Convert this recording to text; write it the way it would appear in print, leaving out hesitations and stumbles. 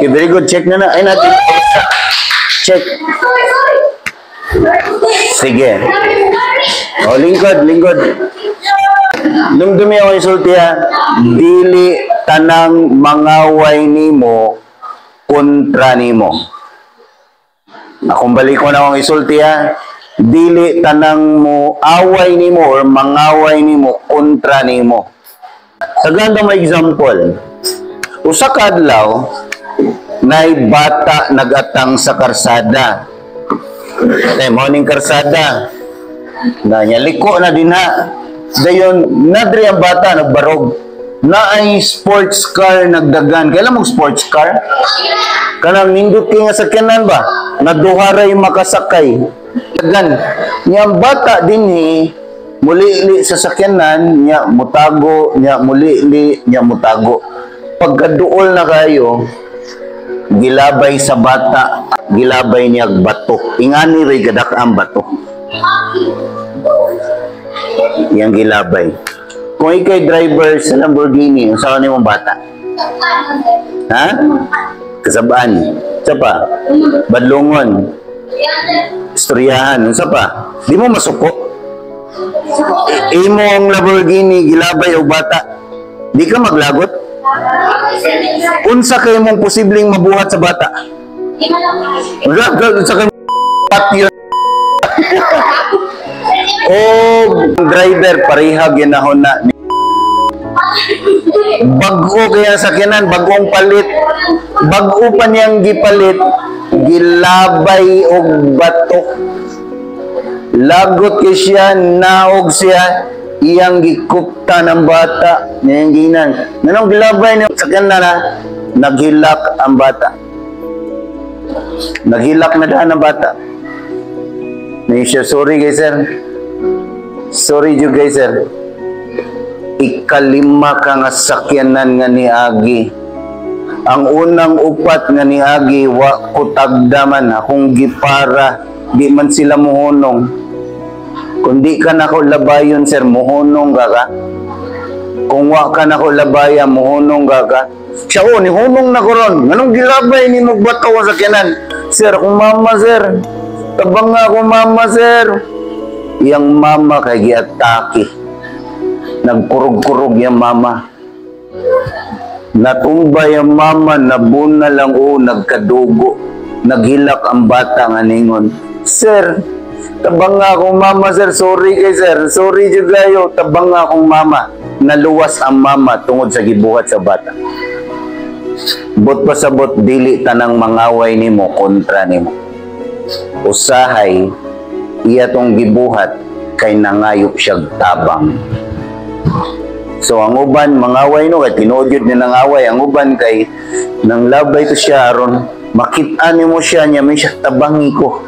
Okay, very good. Check na na. Ay natin. Check. Sige. O, lingkod, lingkod. Nung dumi ako isulti ha, dili tanang mangaway nimo kontra nimo. Akong balik ko na akong isulti ha, dili tanang mo away nimo or mangaway nimo kontra nimo. Sa ganda mo example, usa ka adlaw nay bata nagatang sa karsada. Kay mao ning karsada. Na niya liko na din ha. Dayon nadri ang bata nagbarog. Na ay sports car nagdagan. Kailan mong sports car? Kanang nindot kay nga sakyanan ba? Na duha ray makasakay. Dagan. Nya ang bata dinhi muli sa sakyanan nya mutago, nya muli nya mutago. Pagkaduol na kayo, gilabay sa bata, gilabay niya bato. Ingani ray gadak ang bato. Yang gilabay. Kung ikay driver sa Lamborghini, unsa ka nimong bata? Ha? Kasabaan. Unsa pa? Badlongon. Istoryahan. Unsa pa? Di mo masuko. Imo ang Lamborghini gilabay og bata. Di ka maglagot? Unsa kay mong posibleng mabuhat sa bata? Unsa kay patyon? O driver pareha ginahon na. Bag-o kaya sakyanan, bagong palit. Bag-o pa niyang gipalit, gilabay og bato. Lagot kay siya, naog siya, iyang gikupta ng bata, niyang ginan. Nanong gilabay niya sakyanan na, naghilak ang bata. Naghilak na daan ang bata. Niya siya, "Sorry kay sir. Sorry jud kay sir." Ikalima ka nga sakyanan nga niagi. Ang unang upat nga niagi, wa ko tagdaman, akong gipara, di man sila muhunong. Kung di ka nako labayon, sir, muhunong ka ka? Kung wa ka nako labaya, muhunong ka ka? Siya, "Oh, nihunong na ko ron." "Nganong gilabay ni mo bato sa sakyanan?" "Sir, akong mama, sir. Tabang nga akong mama, sir." Iyang mama kay giatake. Nagkurog-kurog yung mama. Natumba yung mama, nabuna lang o nagkadugo. Naghilak ang bata nga ningon, "Sir, tabang nga akong mama, sir. Sorry kay sir. Sorry jud kayo. Tabang nga akong mama." Naluwas ang mama tungod sa gibuhat sa bata. Bot pa sabot, dili tanang mangaway nimo kontra nimo. Usahay iya tong gibuhat kay nangayo siyag tabang. So ang uban mangaway no kay tinuod gyud ni nangaway, ang uban kay nang labay to siya aron makit-an nimo siya niya may siya tabangi ko.